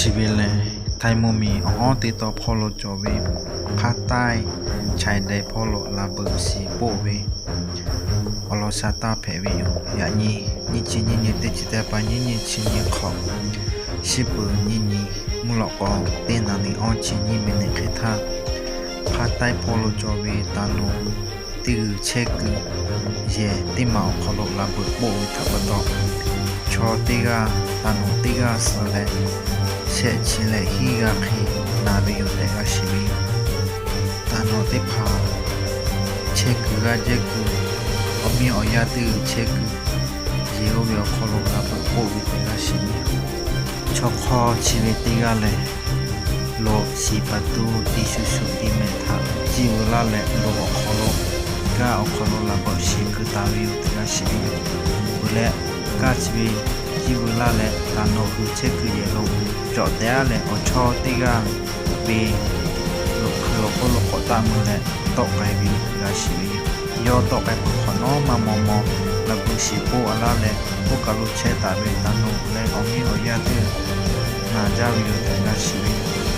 Chi ve lehˬ, Htaiˇ mvuhˇ miˬ awˬ hawˉ teˇ taw hpawˇ lo cawˬ ve hpaˇ taiˇ chaiˍ dehˬ hpawˇ lo laˬ beuꞈ shiˍ k'oˆ ve awˬ lawn sha taˇ hpehꞈ ve yoˬ. Yaꞈ nyi nyiˇ chi nyiˇ nyi teˇ chi teˇ pa nyiˇ nyi chi nyi hk'awꞈ, shiˉ peuˍ nyiˇ nyi mvuhˇ lawꞈ k'aw teˇ naˍ riˍ awˇ chi nyiˇ minute hk'e htaˇ, hpaˇ taiˇ hpawˇ lo cawˬ ve taˍ nawˬ teˇ g'uiˬ chehˇ kuiˬ yehˬ teˇ maˬ awˬ hk'aw lo laˬ beuꞈ k'oˆ ve htaꞈ pa taw, chaw teˇ g'aˇ, taˍ nawˬ teˇ g'aˇ suh leh, shehˆ chi leh hiˉ g'aˇ hk'e naˍ ve yoˬ tehꞈ g'a shiˍ ve yoˬ. Taˍ nawˬ teˇ hpaˍ chehˇ kuiˬ g'aˇ jehˇ kuiˬ, awˬ miˇ awˬ yaˇ teˇ g'uiˬ chehˇ kuiˬ yehˬ oˇ ve awˬ hk'aw lo laˬ beuꞈ k'oˆ ve tehꞈ g'a shiˍ ve yoˬ. Chaw hk'awˇ chi ve teˇ g'aˇ lehˬ, loꞈ shiˍ paˍ tuˬ tiꞈ shuˍ shuˍ tiꞈ mehˍ htaꞈ ciˇ veu laˇ leh, loꞈ awˬ hk'aw lo, kaˇ awˬ hk'aw lo laˬ beuꞈ shiˍ kuiˬ taˍ ve yoˬ tehꞈ g'a shiˍ ve yoˬ. Peuˬ leh, kaˇ chi ve ciˇ veu laˇ leh, taˍ nawˬ g'uiˬ chehˇ kuiˬ yehˬ lo cawˬ tehˉ leh, awˬ chawˇ teˇ g'aˇ ve loꞈ hkui awˬ hk'oˆ lo k'awꞈ taˆ mui leh tawˆ k'ai ve yoˬ tehꞈ g'a shiˍ ve yoˬ. Yawˇ tawˆ k'ai peuˬ hk'awꞈ nawˉ maˇ maw maw laˬ beuꞈ shiˍ k'oˆ a laˇ leh, oˇ kaˬ lo chehˇ taˍ ve taˍ nawˬ leh awˬ miˇ awˬ yaˇ teˇ g'uiˬ naˍ jaˇ ve yoˬ tehꞈ g'a shiˍ ve yoˬ.